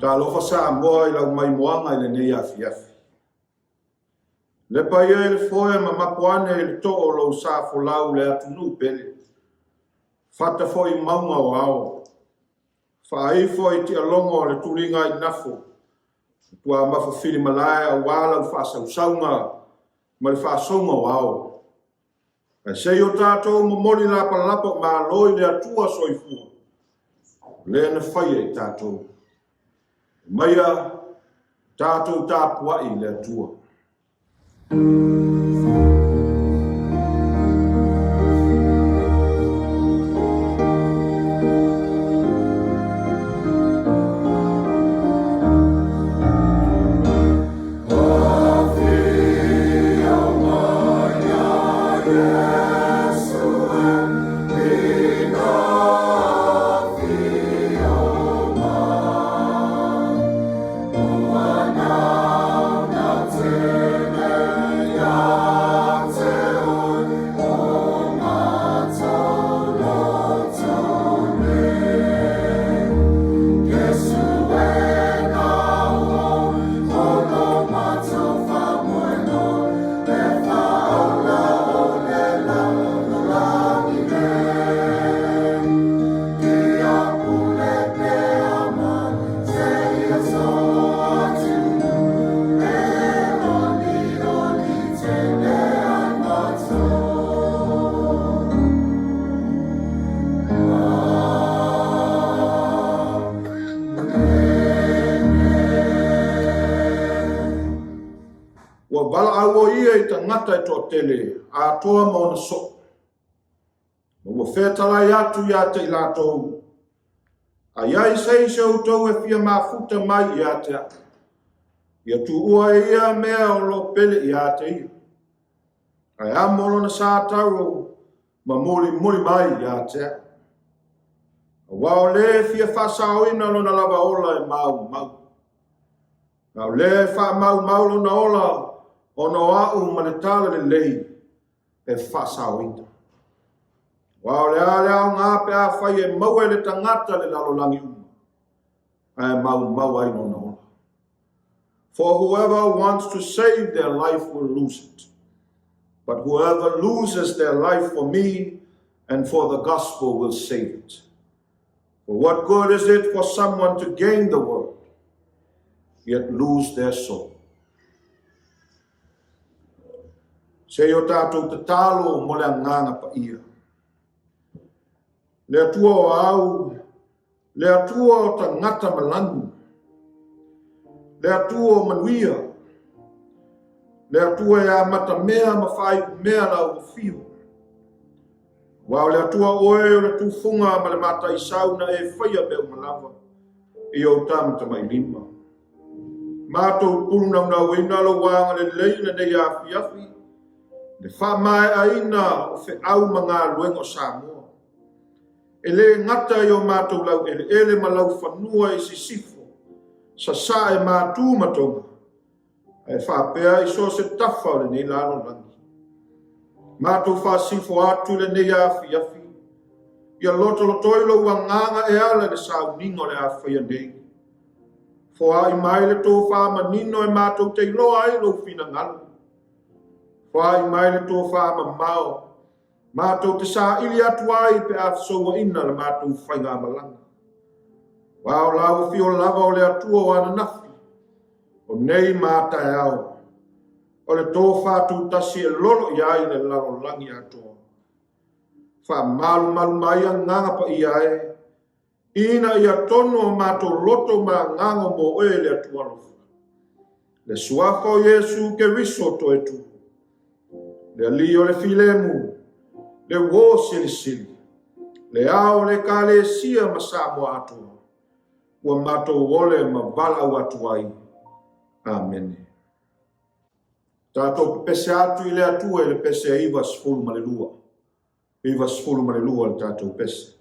Talofa Samoa i lau maimoaga i lenei afiafi. Lepa ia i le foe ma mapo ane i le too o lou sa folau le atunuu pele. Fata foi i mauga o ao. Faaifo i tialogo o le tuliga i nafo. Tuamafa fili malae aua lau faasausauga ma le faasouga o ao. Ae se i o tatou momoli lapalapa o malo i le Atua soifua, o lea na faia i tatou. Maia tatou tapuai i le Atua. Ua valaau o ia i tagata e toatele, atoa ma ona soo. Ma ua fetalai atu ia te i latou, A i ai se isi o outou e fia mafuta mai ia te au, ia tuua e ia mea o lo o pele ia te ia, ae amo lona sa tau ma mulimuli mai ia te au. Aua o le e fia faasaoina lona lava ola e maumau. A o le e faamaumau lona ola ona o au ma le tala lelei e faasaoina. Aua o le a le aoga pe afai e maua e le tagata le lalolagi uma, ae maumau ai lona ola. For whoever wants to save their life will lose it. But whoever loses their life for me and for the gospel will save it. For what good is it for someone to gain the world, yet lose their soul? Se i o tātou tatalo mo le agaga paia. Le Atua o au, le Atua o tagata ma lanu, le Atua o manuia, le Atua e amata mea ma faaiu mea lau afio. Aua o le Atua oe o le tufuga ma le mataisau na e faia mea uma lava i ou tamatamailima. Matou pulunaunauina lou agalelei i lenei afiafi, le faamaeaina o feau ma galuega o Samoa. E le gata i o matou laueleele ma laufanua i sisifo, sasae, matu ma Toga, ae faapea i so o se tafa o lenei lalolagi. Matou faasifo atu i lenei afiafi, ia lotolotoi lou agaga e ala i le sauniga o le a faia nei. Foai mai le tofa manino e matou te iloa ai lou finagalo. Foai mai le tofa mamao, matou te saili atu ai pe a fesouaina le matou faigamalaga. Aua o lau afio lava o le Atua o ananafi, o nei ma a taeao, o le tofa tutasi e lolo i ai le lalolagi atoa. Faamalumalu mai agaga paia e, Ina ia tonu o matou loto ma agaga mo oe le Atua alofa. Le suafa o Iesu Keriso Toetu'u, le Alii o le filemu, le uo silisili, le Ao o le Ekalesia ma Samoa atoa, ua matou ole ma valaau atu ai. Amene. Tatou pepese atu i le Atua i le pese e 92. 92 le tatou pese.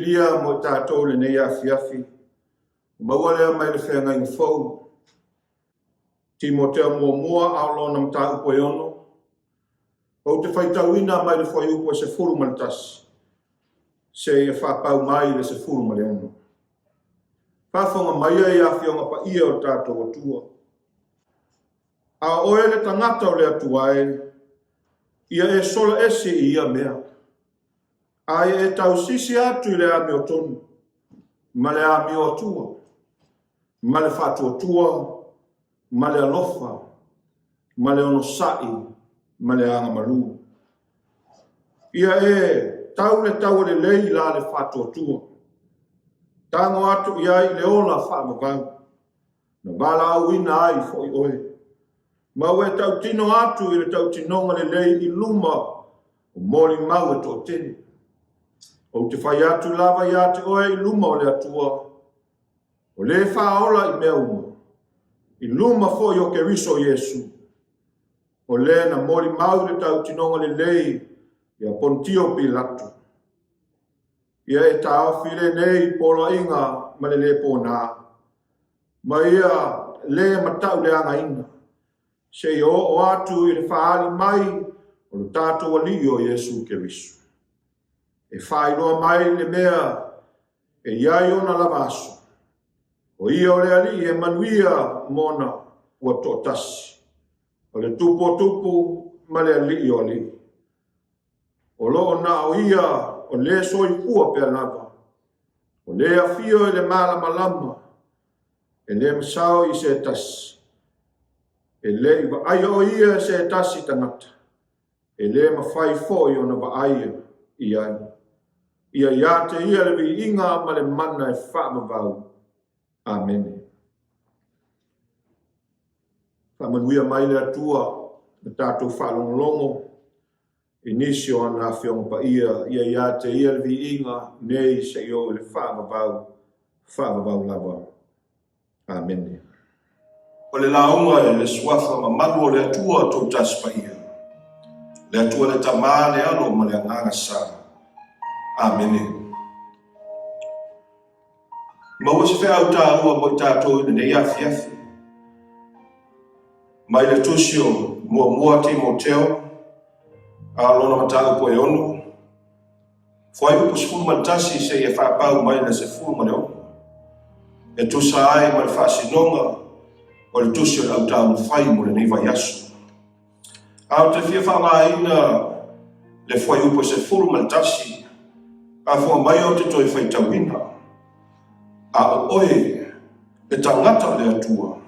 filifilia mo i tatou i lenei afiafi, ua maua lea mai le Feagaiga Fou. Timoteo muamua a o lona mataupu e 6. Ou te faitauina mai le fuaiupu e 11 seia faapau mai le 16. Faafofoga maia i Afioga Paia o le tatou Atua. A o oe le tagata o le Atua e, ia e sola ese i ia mea. A ia e tausisi atu i le amiotonu ma le amio atua, ma le faatuatua, ma le alofa, ma le onosai, ma le agamalu. Ia e tau le taua lelei la le faatuatua. Tago atu i ai i le ola faavavau, na valaauina ai foi oe. Ma ua e tautino atu i le tautinoga lelei i luma o molimau e toatele. Ou te fai atu lava ia te oe i luma o le Atua, o le faaola i mea uma, i luma foi o Keriso Iesu, o le na molimau i le tautinoga lelei ia Ponitio Pilato. Ia e taofi lenei poloaiga ma le lē pōnā, ma ia lē matauleagaina, seia oo atu i le faaali mai o lo tatou Alii o Iesu Keriso. E faailoa mai le mea e i ai ona lava aso, o ia o le Alii e manuia mona ua toatasi, o le Tupu o tupu ma le Alii o alii. O lo o na o ia o le soifua pea lava, o le afio i le malamalama, e le masao i se tasi, e le i vaaia o ia e se tasi tagata, e le mafai foi ona vaaia i ai. Ia ia te ia le viiga ma le mana e faavavau. Amene. Faamanuia mai le Atua na tatou faalogologo i nisi o ana Afioga Paia, ia ia te ia le viiga nei seia oo i le faavavau, faavavau lava. Amene. O le lauga i le Suafa mamalu o le Atua Toatasi Paia, le Atua le Tama, le Alo ma le Agaga Sa. Amene. Maua se feau taua mo i tatou i lenei afiafi. Mai le tusi o muamua Timoteo, a o lona mataupu e 6, fuaiupu 11 seia faapau mai le 16, e tusa ai ma le faasinoga o le tusi o le autaumafai mo lenei vaiaso. A ou te fia faaaogaina le fuaiupu e 11, afoga mai ou te toe faitauina, A o oe, le tagata o le Atua,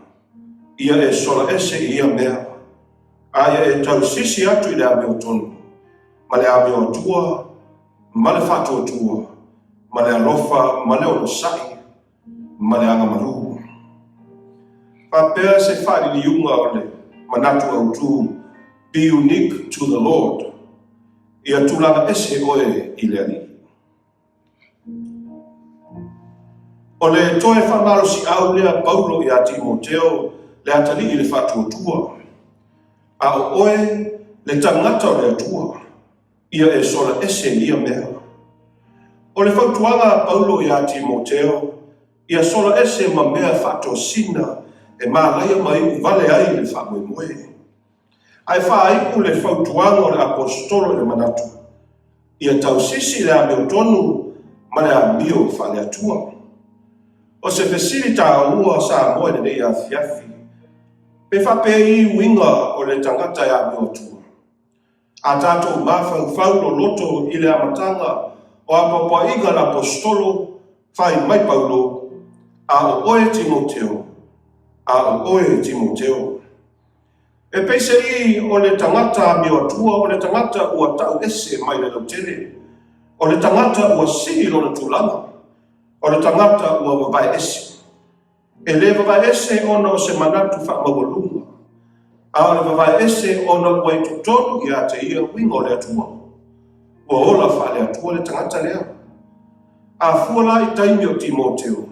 ia e sola ese i ia mea, a ia e tausisi atu i le amiotonu, ma le amioatua, ma le faatuatua, ma le alofa, ma le onosai, ma le agamalu. Faapea se faaliliuga o le manatu autu Be unique to the Lord, ia tulaga ese oe i le Alii. O le toe faamalosiau lea a Paulo iā Timoteo le atalii i le faatuatua, A o oe le tagata o le Atua, ia e sola ese i ia mea. O le fautuaga a Paulo iā Timoteo, ia sola ese ma mea faatosina e malaia ma iu vale ai le faamoemoe. Ae faaiu le fautuaga o le Aposetolo i le manatu, ia tausisi le amiotonu ma le amio faale-Atua. O se fesili taua Samoa i lenei afiafi, pe faapei uiga o le tagata e amio atua? A tatou mafaufau loloto i le amataga o apoapoaiga a le Aposetolo, fai mai Paulo, A o oe Timoteo, a o oe Timoteo. E peiseai o le tagata amio atua o le tagata ua tau ese mai le lautele, o le tagata ua sii lona tulaga, o le tagata ua vavae ese. E le vavae ese ona o se manatu faamaualuga, a o le vavae ese ona ua i totonu ia te ia uiga o le Atua. Ua ola faale-Atua le tagata lea. A fua la i taimi o Timoteo,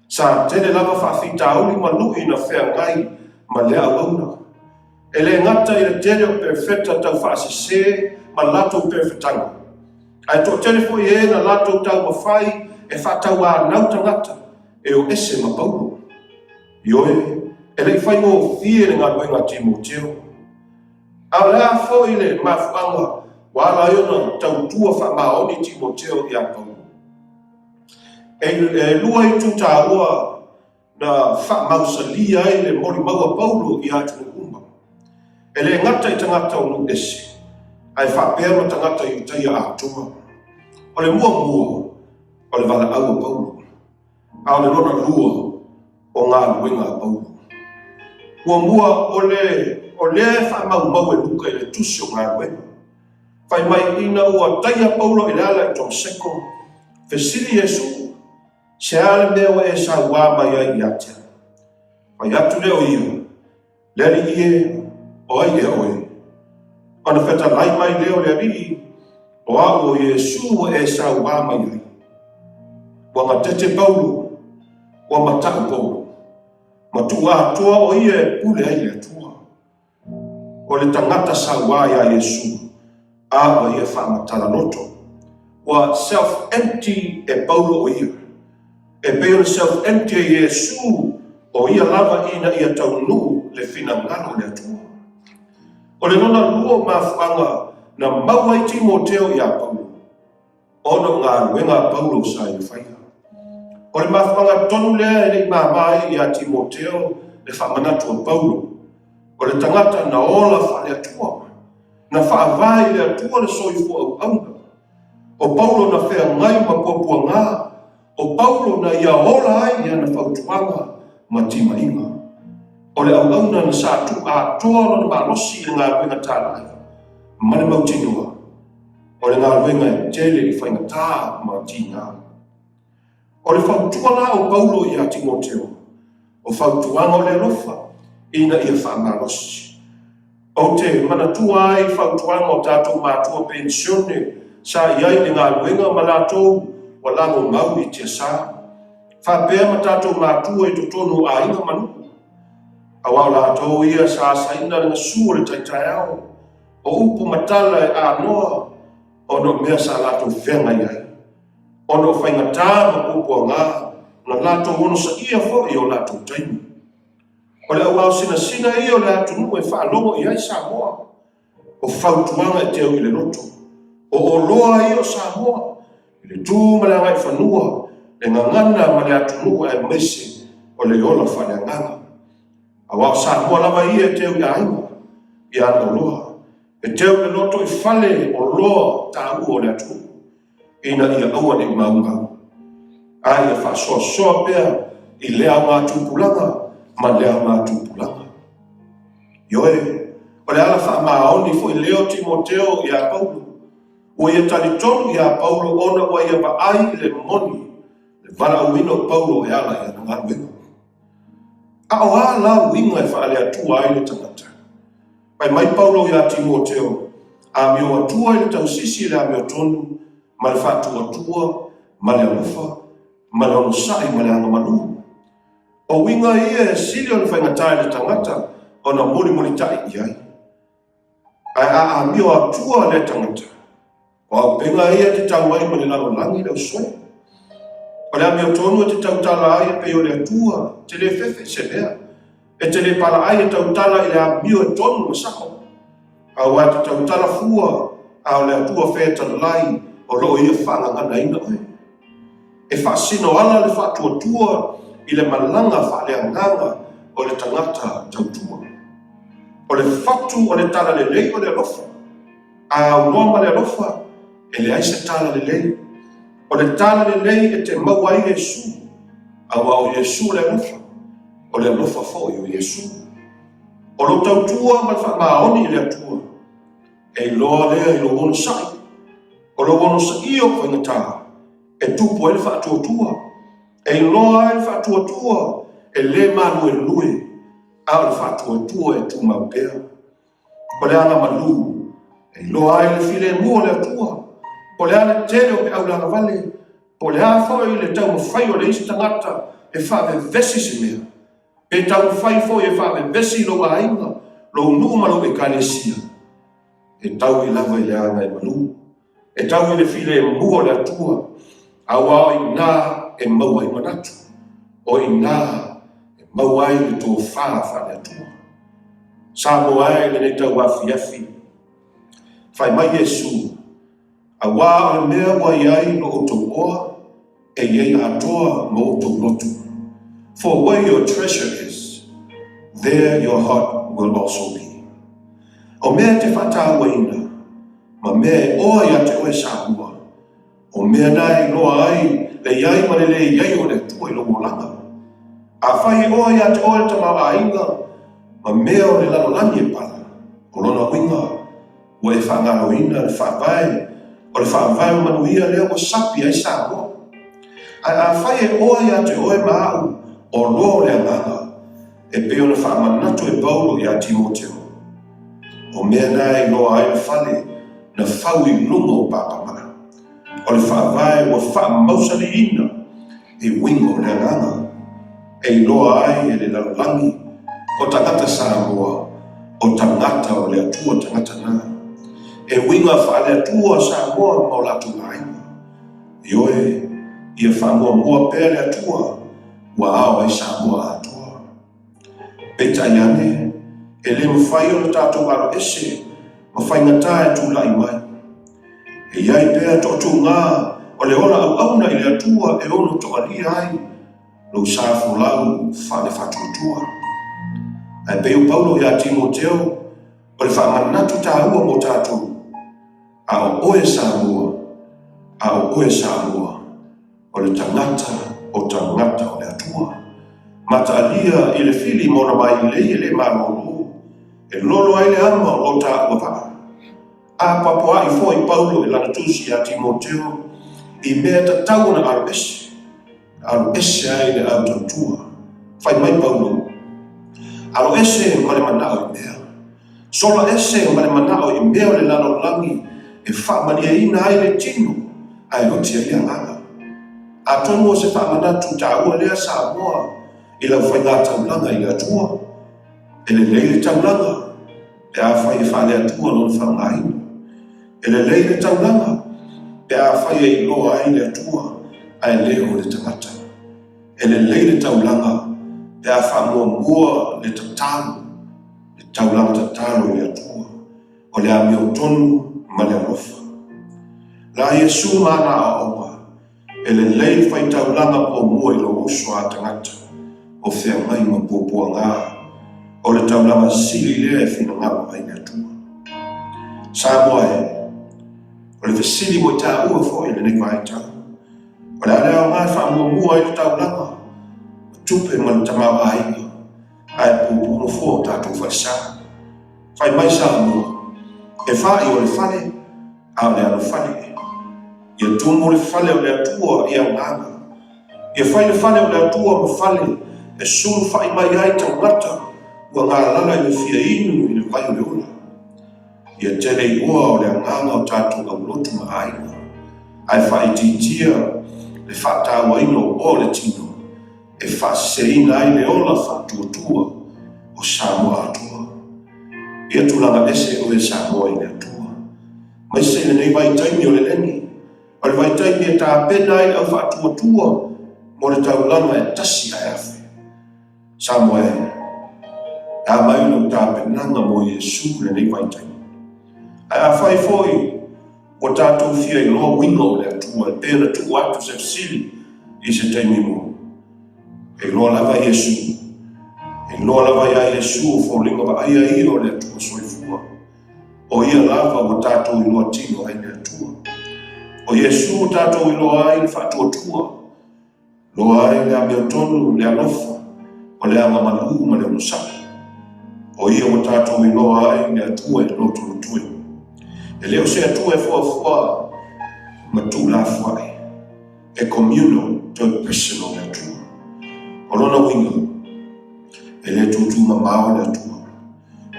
sa tele lava faafitauli ma lui na feagai ma lea auauna. E le gata i le tele o perofeta tau faasese ma latou perofetaga, Ae toatele foi e na latou taumafai e faatauanau tagata e o ese ma Paulo. Ioe, e le i faigofie le galuega a Timoteo. A o le a foi le mafuaaga ua ala ai ona tautua faamaoni Timoteo ia Paulo? E lua itu taua na faamausalia ai le molimau a Paulo i atunuu uma. E le gata i tagata o nuu ese, ae faapea ma tagata Iutaia atoa. O le muamua, o le valaau a Paulo, a o le lona lua, o galuega a Paulo. Muamua, o le o lea e faamaumau e Luka i le tusi o galuega. Fai mai ina ua taia Paulo i le ala i Tomaseko, fesili Iesu, Se a le mea ua e sauā mai ai ia te au? Fai atu lea o ia, Le Alii e, o ai ea oe? Ona fetalai mai lea o le Alii, O au o Iesū ua e sauā mai ai. Ua gatete Paulo, ua mataʻu Paulo, ma tuu atoa o ia e pule ai le Atua. O le tagata sauā iā Iesū, a ua ia faamatala loto. Ua self-empty e Paulo o ia. E pei ona self-empty e Iesū o ia lava ina ia taunuu le finagalo o le Atua. O le lona lua o mafuaaga na maua ai Timoteo iā Paulo, ona o galuega a Paulo sa ia faia. O le mafuaaga tonu lea e le i māmā ai iā Timoteo le faamanatu a Paulo, o le tagata na ola faale-Atua, na faavae i le Atua le soifua auauna. O Paulo na feagai ma puapuagā, o Paulo na ia ola ai i ana fautuaga ma timaiga. O le auauna na sa tuu atoa lona malosi i le galuega tālai ma le mautinoa. O le galuega e tele i faigata ma tiga. O le fautua la o Paulo iā Timoteo, o fautuaga o le alofa ina ia faamalosi. Ou te manatua ai i fautuaga o tatou matua penisione sa i ai i le galuega ma latou ua lagomau i tiasa, faapea ma tatou matua i totonu o aiga ma nuu. Aua o latou ia sa asaina le gasu o le taitaeao, o upu ma tala e anoa ona o mea sa latou feagai ai, ona o faigata ma puapuagā na latou onosaia foi i o latou taimi. O le auaosinasina ia o le atunuu e faalogo i ai Samoa. O fautuaga e teu i le loto. O oloa ia o Samoa, i le tu ma le agaifanua, le gagana ma le atunuu aemaise o le ola faaleagaga. Aua o Samoa lava ia e teu i aiga, i ana oloa. E teu i le loto i fale oloa taua o le atunuu, ina ia aua ne i maumau. A ia faasoasoa pea i lea aoga tupulaga ma lea aoga tupulaga. Ioe, o le ala faamaoni foi lea o Timoteo iā Paulo. Ua ia talitonu iā Paulo ona ua ia vaai i le moni le valaauina o Paulo e ala i ana galuega. A o a la uiga e faale-Atua ai le tagata? Fai mai Paulo iā Timoteo, Amio atua i le tausisi i le amiotonu, ma le faatuatua, ma le alofa, ma le onosai ma le agamalu. O uiga ia e sili ona faigata i le tagata ona mulimulitai i ai. Ae a amio atua lea tagata, o auupega ia e te tau ai ma le lalolagi le ausoe. O le amiotonu e te tautala ai e pei o le Atua, e te le fefe i se mea. E te le palaai e tautala i le amio e tonu ma sao. Aua e te tautala fua, a o le Atua fetalai o lo o ia faagaganaina oe. E faasino ala le faatuatua i le malaga faaleagaga o le tagata tautua. O le fatu o le talalelei o le alofa. A aunoa ma le alofa, e leai se talalelei. O le talalelei e te maua ai Iesu, aua o Iesu le alofa, o le alofa foi o Iesu. O lou tautua ma le faamaoni i le Atua, e iloa lea i lou onosai. O lou onosaia o faigata, e tupu ai le faatuatua. E iloa ai le faatuatua e le maluelue, a o le faatuatua e tumau pea. O le agamalu, e iloa ai le filemu o le Atua. Po o le a le tele o peau lagavale, po o le a foi le taumafai o le isi tagata e faavevesi se mea, pe taumafai foi e faavevesi lou aiga, lou nuu ma lou ekalesia, e taui lava i le agaimalu. E tau i le filemu o le Atua, aua o i ina e maua ai manatu, o i ina e maua ai le tofa faale-Atua. Samoa e i lenei tauafiafi, fai mai Iesu, Aua o le mea ua i ai lo outou oa, e i ai atoa ma outou loto. For where your treasure is, there your heart will also be. O mea e te faatauaina, ma mea e oa ia te oe Samoa, o mea na e iloa ai le i ai ma le le i ai o le Atua i lou olaga. Afai e oa ia te oe le tamaoaiga ma mea o le lalolagi e pala, o lona uiga, Ua e faagaloina le faavae o le faavae o manuia lea ua sapi ai Samoa. Ae afai e oa ia te oe ma au o loa o le agaga, e pei ona faamanatu e Paulo ia Timoteo, o mea na e iloa ai le fale na fau i luga o papamaa, o le faavae ua faamausaliina i uiga o le agaga e iloa ai e le lalolagi o tagata Samoa o tagata o le Atua tagata na. E uiga faale-Atua Samoa ma o latou aiga. Ioe, ia faamuamua pea le Atua ua ao ai Samoa atoa. Peitai ane, e le mafai ona tatou alo ese ma faigata e tulai mai. E i ai pea toatuga o le ola auauna i le Atua e ono toalia ai lou sa folau faale-faatuatua. Ae pei o Paulo ia Timoteo, o le faamanatu taua mo tatou, A o oe Samoa, a o oe Samoa, o le tagata o tagata o le Atua. Mataalia i le fili ma ona mailei e le malolo, e lolo ai le ama o lo taua vaa. Apoapoai foi Paulo i lana tusi ia Timoteo i mea tatau ona alo ese, alo ese ai le au tautua. Fai mai Paulo, Alo ese ma le manao i mea. Sola ese ma le manao i mea o le lalolagi e faamalieina ai le tino ae oti ai le agaga. Atonu o se faamanatu taua lea Samoa i lau faigataulaga i le Atua. E lelei le taulaga pe afai e faale-Atua lona faaaogaina. E lelei le taulaga pe afai e iloa ai le Atua ae le o le tagata. E lelei le taulaga pe a faamuamua le tatalo, le taulaga tatalo i le Atua, o le amiotonu ma le alofa. La Iesu ma ana aoaoga, E lelei le faitaulaga muamua i lou uso a tagata o feagai ma puapuaga, o le taulaga sili lea e finagalo ai le Atua. Samoa e, o le fesili mo i taua foi i lenei vaitau, o le a le aoga e faamuamua ai le taulaga ma tupe ma le tamaoaiga ae puupuu nofoa o tatou falesa. Fai mai Samoa, e fa'i o le fale, a o le alofale. Ia tumu le fale o le Atua i agaga. Ia fai le fale o le Atua ma fale e sulufai mai ai tagata ua galala i le fia inu i le vai o le ola. Ia tele igoa o le agaga o tatou aulotu ma aiga, ae faaitiitia le faatauaina o oa o le tino e faaseseina ai le ola faatuatua o Samoa atoa. Ia tulaga ese oe Samoa i le Atua. Aemaise i lenei vaitaimi o le leni, o le vaitaimi e tapena ai le au faatuatua mo le taulaga e tasi ae afe. Samoa e, e a mai lou tapenaga mo Iesu i lenei vaitaimi. Ae afai foi ua tatou fia iloa uiga o le Atua e pei ona tuu atu se fesili i se taimi mua. E iloa lava Iesu. E iloa lava iā Iesu o foliga vaaia ia o le Atua soifua. O ia lava ua tatou iloa tino ai le Atua. O Iesu ua tatou iloa ai le faatuatua, loa ai le amiotonu, le alofa, o le agamalu ma le onosai. O ia ua tatou iloa ai le Atua e lotolotoi. E le o se Atua e fuafua ma tuulafoai, e communal, toe personal le Atua. O lona uiga, e le tūtū mamao le Atua.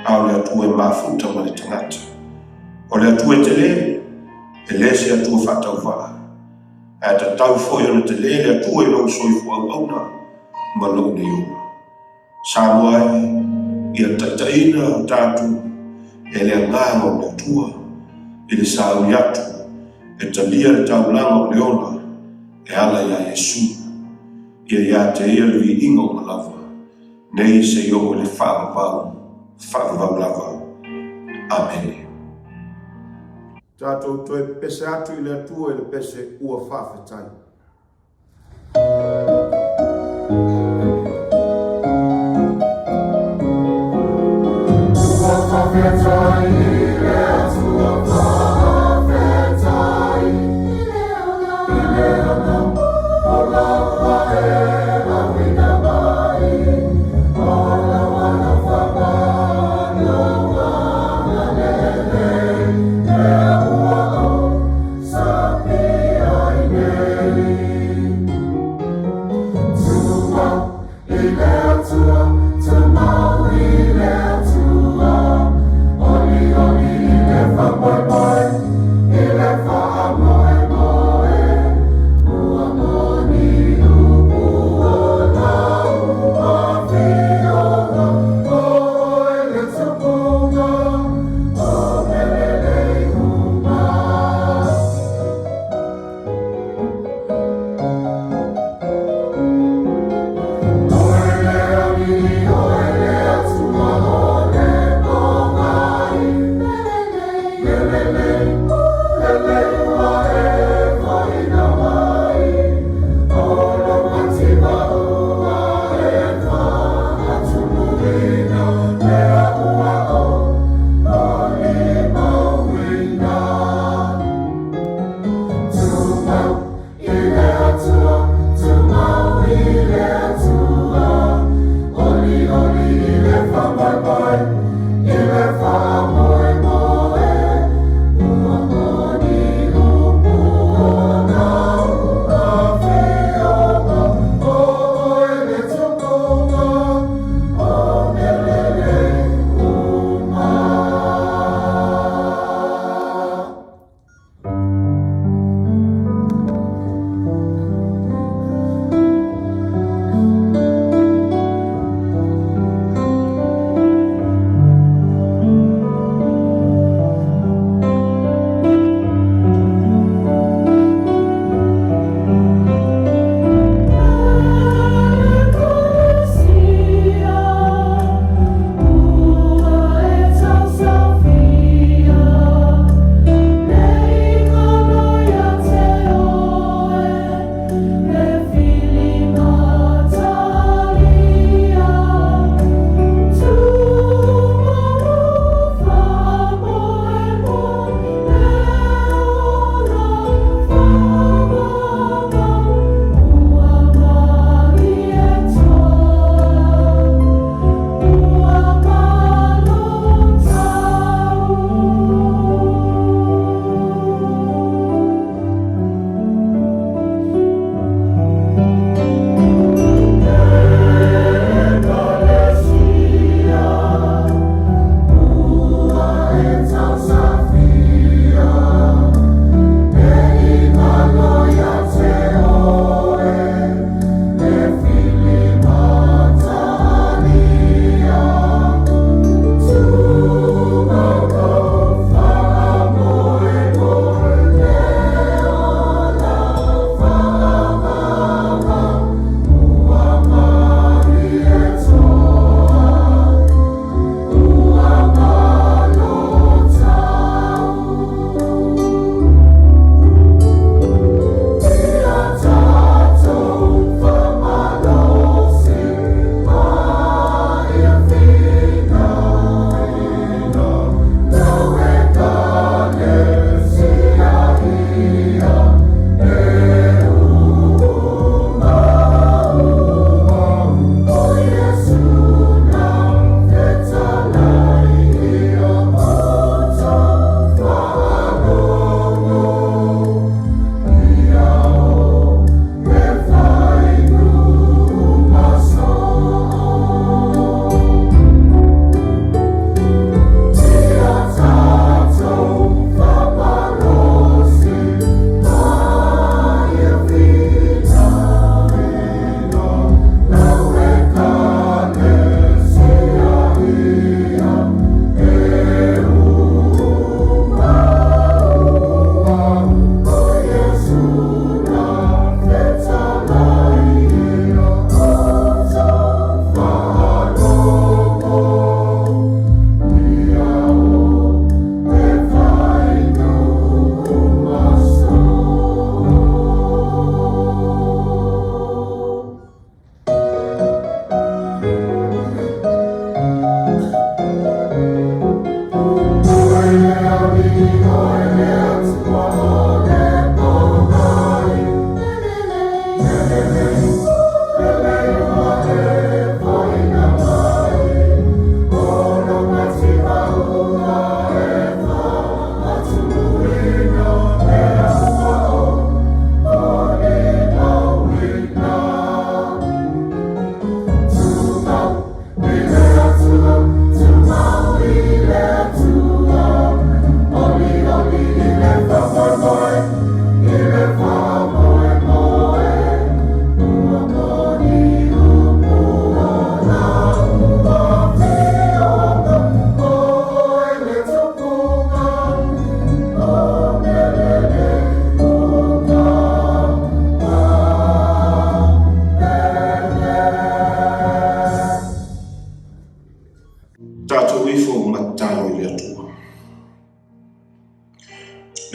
A o le Atua e mafuta ma le tagata. O le Atua e tele, e le se Atua faatauvaa. Ae tatau foi ona tele le Atua i lou soifua auauna ma lou nei ola. Samoa e, ia taitaiina o tatou e le agaga o le Atua i le sauni atu. E talia le taulaga o le ola e ala iā Iesu. Ia iā te Ia le viiga uma lava, nei seia oo i le faavavau, faavavau lava. Amene. Tatou toe pese atu i le Atua i le pese ua faafetai. Ua faafetai i le Atua, faafetai i le ola, o la ua e auina mai, o lou alofa ma lou agalelei, lea ua ou sapia ai nei. Tumau i le Atua, tumau i le Atua, olioli i le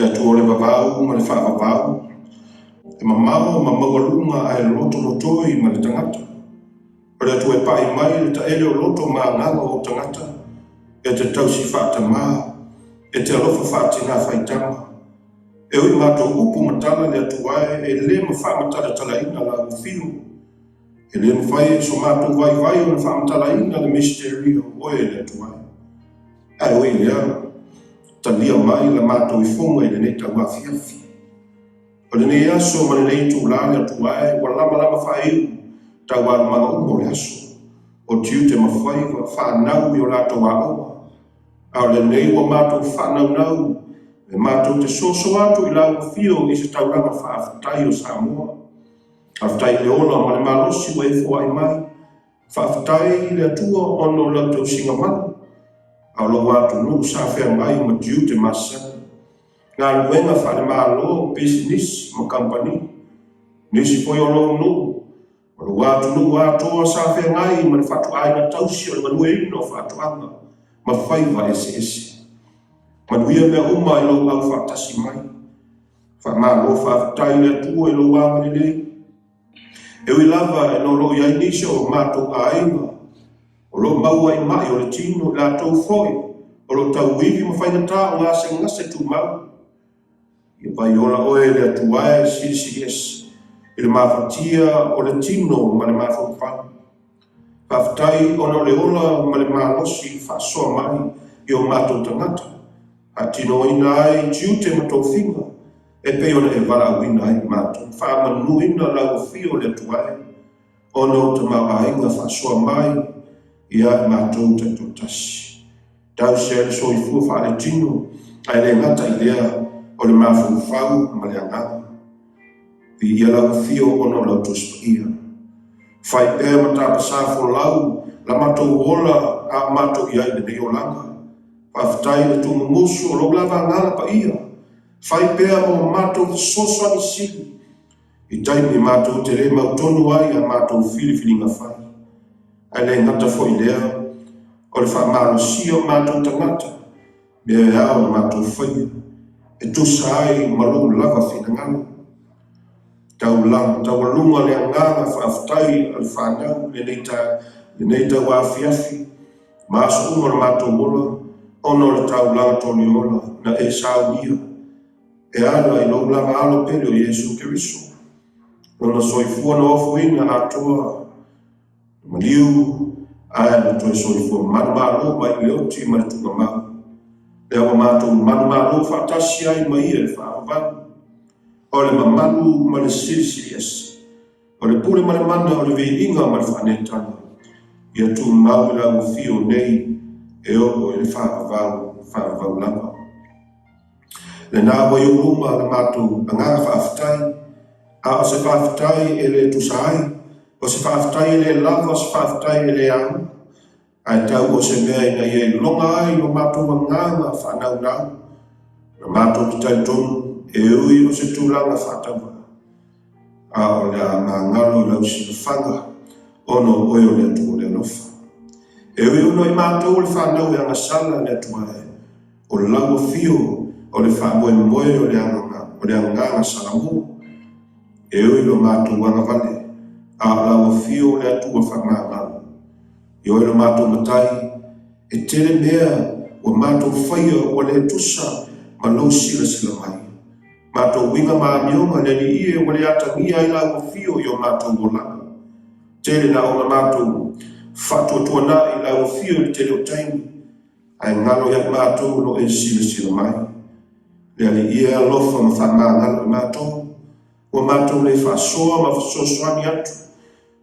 Le Atua o le vavau ma le faavavau, e mamao ma maualuga ae lotolotoi ma le tagata. O le Atua e pai mai le taele o loto ma agaga o tagata, e te tausi faatamā, e te alofa faatinā faitama. E ui matou upu ma tala le Atua e, e le ma faamatalatalaina lau afio. E le mafai e so matou vaivai ona faamatalaina le misiteria o oe le Atua e. Ae ui i lea, talia mai la matou ifoga i lenei tauafiafi. O lenei aso ma lenei itula le Atua e, ua lamalama faaiu taualumaga uma o le aso, o tiute ma faiva, fanau i o latou aoga, A o lenei ua matou faanaunau e matou te soso atu i lau afio i se taulaga faafetai o Samoa. Faafetai i le ola ma le malosi ua e foai mai. Faafetai i le Atua ona o lau tausiga malu, a o lou atunuu sa feagai ma tiute masani, galuega faale-Malo, pisinisi ma kamupani, nisi foi o lou nuu. O lou atunuu atoa sa feagai ma le fatuaiga tausi o le galueina o faatoaga ma faiva eseese. Manuia mea uma i lou aufaatasi mai. Faamalo faafetai i le Atua i lou agalelei. E ui lava e noloi ai nisi o matou aiga o lo o maua i mai o le tino, i latou foi o lo o tauivi ma faigata o gasegase tumau, Ia vaiola oe le Atua e silisili ese i le mafatia o le tino ma le mafaufau. Faafetai ona o le ola ma le malosi faasoa mai i o matou tagata, faatinoina ai tiute ma tofiga e pei ona e valaauina ai matou. Faamanuina lau afio le Atua e, ona o tamaoaiga faasoa mai ia i matou taitoatasi. Tausi ai le soifua faaletino, ae le gata i lea, o le mafaufau ma le agaga. Viia lau afio ona o lau Tusi Paia. Fai pea ma tapasā folau la matou ola a o matou i ai i lenei olaga. Faafetai i le tuumumusu o lou lava Agaga Paia. Fai pea mo matou fesoasoani sili I taimi matou te le mautonu ai a matou filifiliga fai. Ae le gata foi i lea, o le faamalosia o matou tagata, mea e ao ona matou faia, e tusa ai ma lou lava finagalo. Taulaga, taualuga le agaga faafetai a le fanau i lenei tauafiafi ma aso uma o le matou ola, ona o le taulaga toliola na e saunia. E ala i lou lava Alo pele o Iesu Keriso, Lona soifua na ofoina atoa, na maliu, ae na toe soifua manumalo mai i le oti ma le tuugamau, lea ua matou manumalo faatasi ai ma Ia i le faavavau, o le mamalu ma le silisili ese, o le pule ma le mana, o le viiga ma le faaneetaga, ia tumau i lau afio nei e oo i le faavavau, faavavau lava. Lena ua i ou luma le matou agaga faafetai, a o se faafetai e le tusa ai, o se faafetai e le lava, o se faafetai e le auga, ae tau o se mea ina ia iloga ai lo matou agaga faanaunau, na matou te talitonu e ui o se tulaga faatauvaa, a o le a magalo i lau silafaga, ona o oe o le Atua o le alofa. E ui ona i matou o le fanau e agasala le Atua e, O lau afio o le faamoemoe o le o le agaga Salamo, e ui lo matou agavale, a o lau afio o le Atua faamagalo. I oe lo matou Matai, e tele mea ua matou faia ua le tusa ma lou silasila mai. Matou uiga ma amioga le Alii e ua le atagia ai lau afio i o matou olaga. Tele na ona matou faatuatuanai i lau afio i le tele o taimi, Ae galo ia i matou o lo o e silasila mai. Le Alii e alofa ma faamagalo i matou, ua matou le faasoa ma fesoasoani atu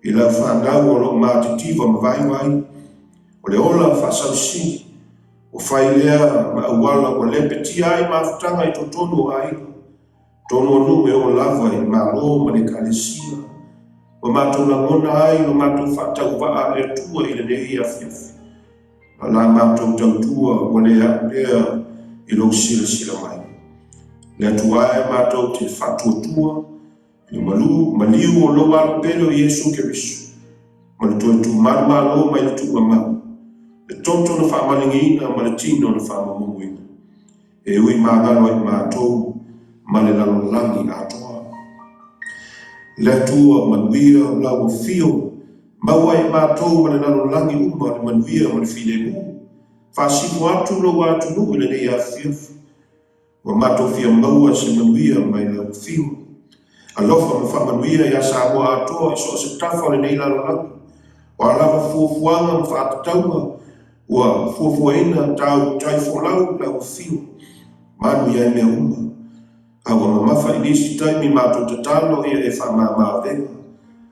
i lau fanau o lo o matitiva ma vaivai. O le ola faasausili, ua fai lea ma auala ua lepetia ai mafutaga i totonu o aiga, totonu o nuu e oo lava i le Malo ma le Ekalesia. Ua matou lagona ai lo matou faatauvaa i le Atua i lenei afiafi. A la matou tautua ua le au lea i lou silasila mai. Le Atua e matou te faatuatua i le malu maliu o lou Alo pele o Iesu Keriso, ma le toe tuumanumalo mai le tuugamau, le toto na faamaligiina ma le tino na faamamuluina. E ui magalo ai matou ma le lalolagi atoa. Le Atua manuia o lau afio, maua ai matou ma le lalolagi uma le manuia ma le filemu. Faasifo atu lou atunuu i lenei afiafi. Ua matou fia maua se manuia mai lau afio. Alofa ma faamanuia ia Samoa atoa i so o se tafa o lenei lalolagi. O a lava fuafuaga ma faatatauga ua fuafuaina tau tai folau lau afio, manuia ai mea uma. A ua mamafa i nisi taimi matou tatalo ia e faamama avega,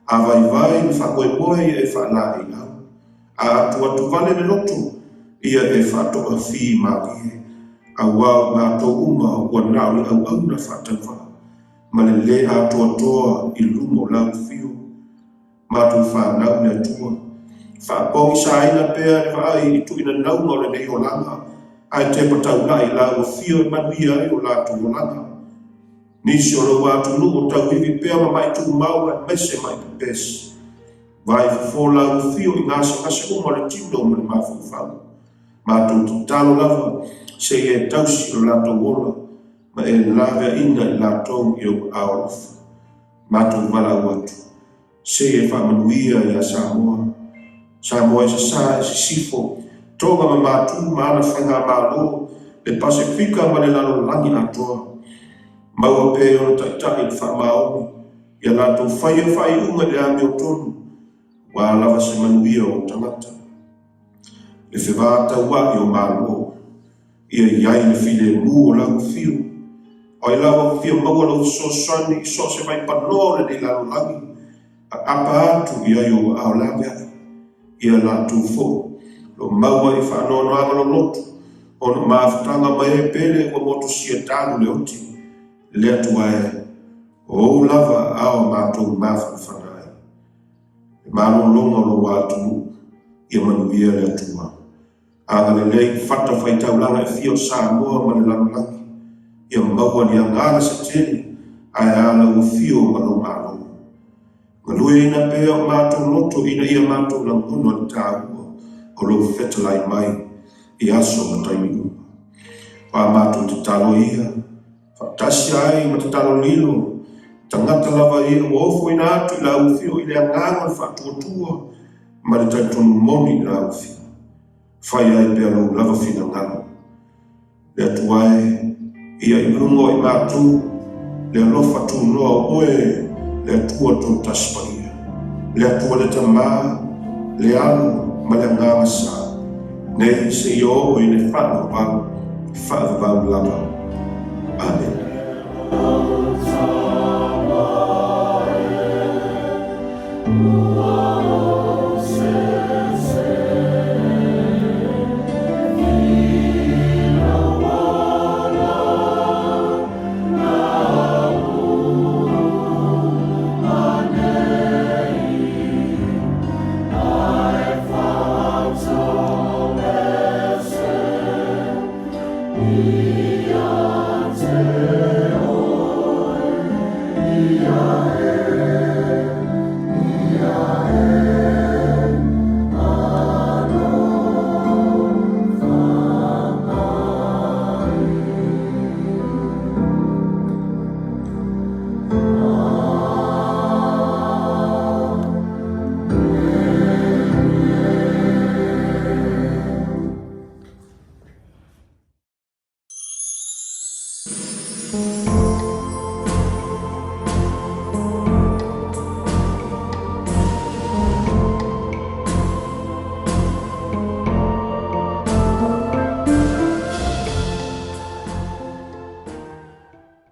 a vaivai le faamoemoe ia e faalaeiau, a atuatu vale le loto ia e faatoafimalie, auā o matou uma ua na o le auauna faatauvaa ma le lē atoatoa i luma o lau afio. Matou fanau le Atua. Faapogisaina pea le vaai i tuuinanauga o lenei olaga, ae tepa taulai i lau afio e manuia ai o latou olaga. Nisi o lou atunuu o tauivi pea ma mai tumau aemaise mai pepesi. Vaai fofo lau afio i gasegase uma o le tino ma le mafaufau. Matou tatalo lava se i e tausi o latou ola ma e laveaina i latou i ou aao alofa. Matou valaau atu, se e faamanuia ia Samoa. Samoa e sasaa e sisifo, Toga ma Matu ma ana faigamalo, le Pasefika ma le lalolagi atoa. Maua pea i ona taitai le faamaoni, ia latou faia faaiuga i le amiotonu, aua lava se manuia o tagata. Le fevataua'i o Malo. Ia i ai le filemu o lau afio. O ai lava ua fia maua lou fesoasoani i so o se vaipanoa o lenei lalolagi, aapa atu i ai ou aao laveai. Ia latou foi, o lo o maua i faanoanoaga loloto, ona o mafutaga ma e pele ua motusia talu le oti, le Atua e, o ou lava aao matou mafanafana ai. Le malologa o lou atunuu, ia manuia le Atua. Agalelei i fata faitaulaga e fia o Samoa ma le lalolagi, ia maua le agaga se tele ae a lau afio ma lou Malo. Galueina pea o matou loto ina ia matou lagona le taua o lou fetalai mai i aso ma taimi uma. O a matou tatalo ia, faatasi ai ma tatalo lilo, tagata lava ia ua ofoina atu i lau afio i le agaga o le faatuatua ma le talitonu moni i lau afio. Fai ai pea lou lava finagalo. Le Atua e, ia i luga o i matou le alofa tunoa o oe le Atua Toatasi Paia, le Atua le Tama, le Alo ma le Agaga Sa, nei seia oo i le faavavau, faavavau lava. Amene.